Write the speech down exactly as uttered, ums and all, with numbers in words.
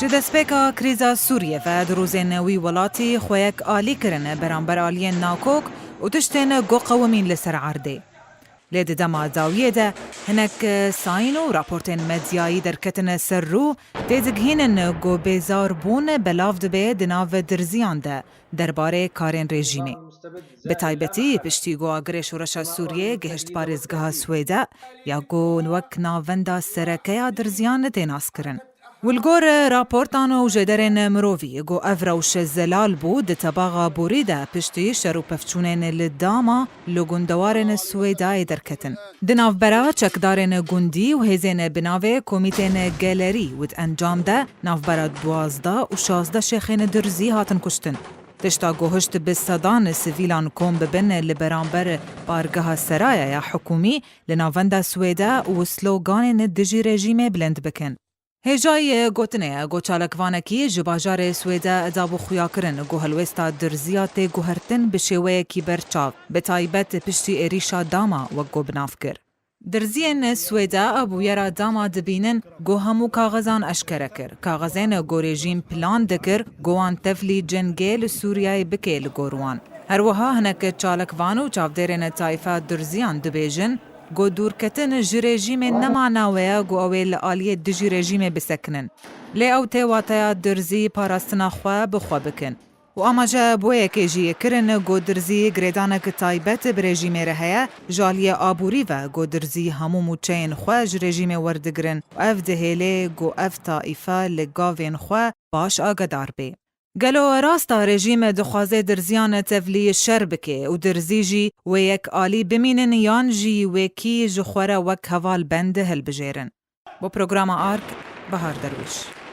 Ji destpêka krîza Sûriyê ve du rûzên wî welatî xwe yek alî kirine beramber aliyên nakok û tiştên ku qewimîn li ser erdê. Lê di dema dawiyê de hinek sayîn û raportên medyayî derketine ser rû têdigihînin ku bêzarbûn belav dibe di nav dirziyan de derbarê karên rejîmê. Bi taybetî piştî ku agirê Şoreşa Sûriyê gihişt parêzgeha Swêde ya ku wek navenda sereke ya dirziyan tê naskirin. Û li gor raportan û jêderên mirovî ku ev rewş zelal bû, di tebaxa borî de piştî şer û pevçûnên li Dama li gundewarên Swêdayê derketin. Di navbera çekdarên gundî û hêzên bi navê Komîtên Gelerî û di encam de navbera duwazdeh û şazdeh şêxên dirzî hatin kuştin. Tişta ku hişt bi sedan sivîlan kom bibin li beramber bargeha seraya ya hikûmî li navenda Swêde û sloganên dijî rejîmê bilind bikin. Hêjayî gotinê ye ku çalakvanekî ji bajarê Swêde dabû xuyakirin ku helwêsta dirziya tê guhertin bi şêweyekî berçav, bi taybet piştî êrîşa Dama wek ku bi nav kir. Dirziyên Swêde bûyera Dama dibînin ku hemû kaxezan eşkere kir. Kaxezên ku rejîm plan dikir ku wan tevlî cengê li Sûriyeyê bike li gor wan. Her wiha hinek çalakvan û çavdêrên tayfa dirziyan dibêjin, ku dûrketin ji rejîmê ne mana wê ye ku ew ê li aliyê dijî rejîmê bisekinin. Lê ew tê wateya dirzî parastina xwe bi xwe bikin. Û amaje bi wê yekê jî kirin ku dirzî girêdanek taybet bi rejîmê re heye, ji aliyê aborî ve ku dirzî hemû mûçeyên xwe ji rejîmê werdigirin û ev dihêlê ku ev taîfe li gavên xwe baş agedar bê. Gelo rast e rejîm dixwaze dirziyan tevlî şer bike û dirzî jî wê yek alî bimînin yan jî wekî ji xwe re wek heval bend hilbijêrin? Bo programa Ark, Bahar Derwîş.